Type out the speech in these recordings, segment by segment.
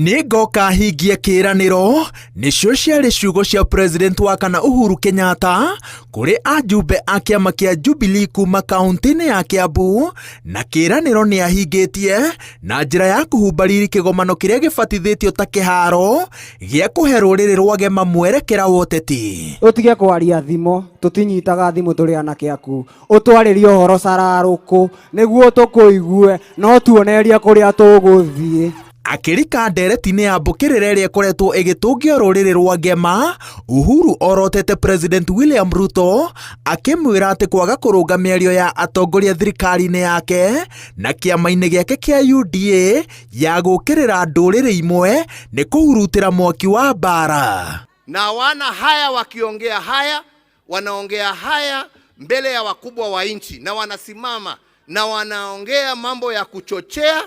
Nĩngoka hingie kĩĩranĩro, nĩcio ciarĩ ciugo cia President wa kana Uhuru Kenyatta kũrĩ ajumbe a kĩama kĩa Jubilee kuma kaunti-inĩ ya Kiambu, na kĩĩranĩro nĩ ahingĩtie na njĩra ya kũhumba riri kĩgomano kĩrĩa gĩbatithĩtio ta kĩharo gĩa kũhe rũrĩrĩ rwa Gema mwerekera wa ũteti. Ũtige kwaria thimo, tũtinyitaga thimũ tũrĩ anake aku. Ũtwarĩrie ũhoro cararũkũ nĩguo tũkũigue, no tuonererie kũrĩa tũgũthiĩ. Akĩrika ndereti-inĩ ya mbũkĩrĩra ĩrĩa ĩkoretwo ĩgĩtũngio rũrĩrĩ rwa Gema, Uhuru orotete President William Ruto akĩmwĩra atĩ kwaga kũrũnga mĩario ya atongoria thirikari-inĩ yake na kĩama-inĩ gĩake kĩa UDA ya gũũkĩrĩra ndũrĩrĩ imwe nĩ kũhurutĩra mwaki wa mbara. Na wana haya wakiongea haya, wanaongea haya mbele ya wakubwa wa nchi, na wanasimama na wanaongea mambo ya kuchochea,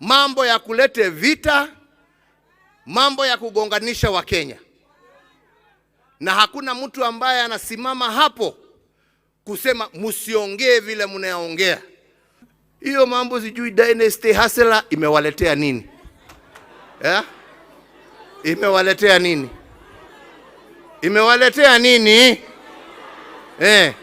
mambo ya kulete vita, mambo ya kugonganisha Wakenya, na hakuna mtu ambaye anasimama hapo kusema msiongee vile mnaongea. Hiyo mambo sijui Dynasty Hustler imewaletea nini? Yeah? Imewaletea nini? Imewaletea nini? Eh.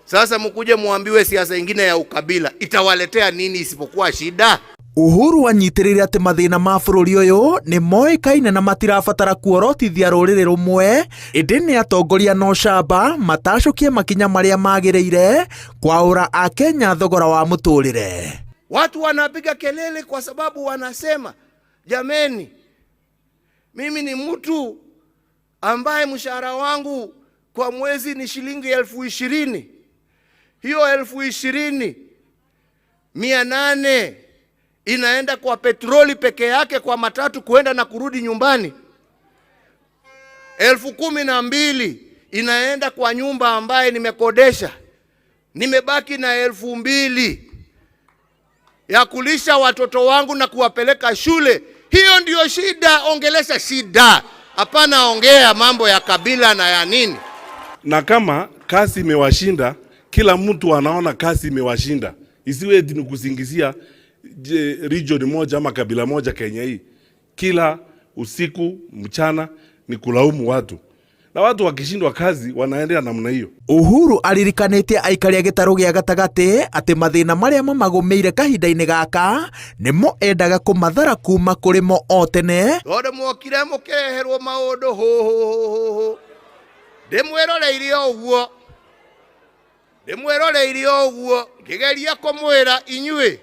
Sasa mkuje muambiwe siasa ingine ya ukabila itawaletea nini isipokuwa shida? Uhuru anyitĩrĩire atĩ mathĩna ma bũrũri ũyũ nĩ moĩkaine na matirabatara kuorotithia rũrĩrĩ rũmwe, ĩndĩ nĩ atongoria na ũcamba matacũkie makinya marĩa magĩrĩire kwaũra akenya thogora wa mũtũrĩre. Watu wanapiga kelele kwa sababu wanasema, jameni, mimi ni mtu ambaye mshahara wangu kwa mwezi ni shilingi 20,000. Hiyo 20,800 inaenda kwa petroli peke yake, kwa matatu kuenda na kurudi nyumbani. 12,000 inaenda kwa nyumba ambaye nimekodesha. Nimebaki na 2,000 ya kulisha watoto wangu na kuwapeleka shule. Hiyo ndiyo shida. Ongelesha shida, hapana ongea mambo ya kabila na ya nini. Na kama kazi imewashinda, kila mtu anaona kazi imewashinda, isiwe eti ni kusingizia region moja ama kabila moja Kenya hii. Kila usiku mchana ni kulaumu watu, na watu wakishindwa kazi wanaendea namna hiyo. Uhuru aririkanĩtie aikari a gĩtarũ gĩa gatagatĩ atĩ mathĩna marĩa mamagũmĩire kahinda-inĩ gaka nĩmo endaga kũmathara kuma kũrĩ mo o tene. Tondu mwokire mũkĩreherwo maũndũ hũhũhũhũ, ndĩmwĩroreire o ũguo, ndĩmwĩroreire o ũguo, ngĩgeria kũmwĩra inyuĩ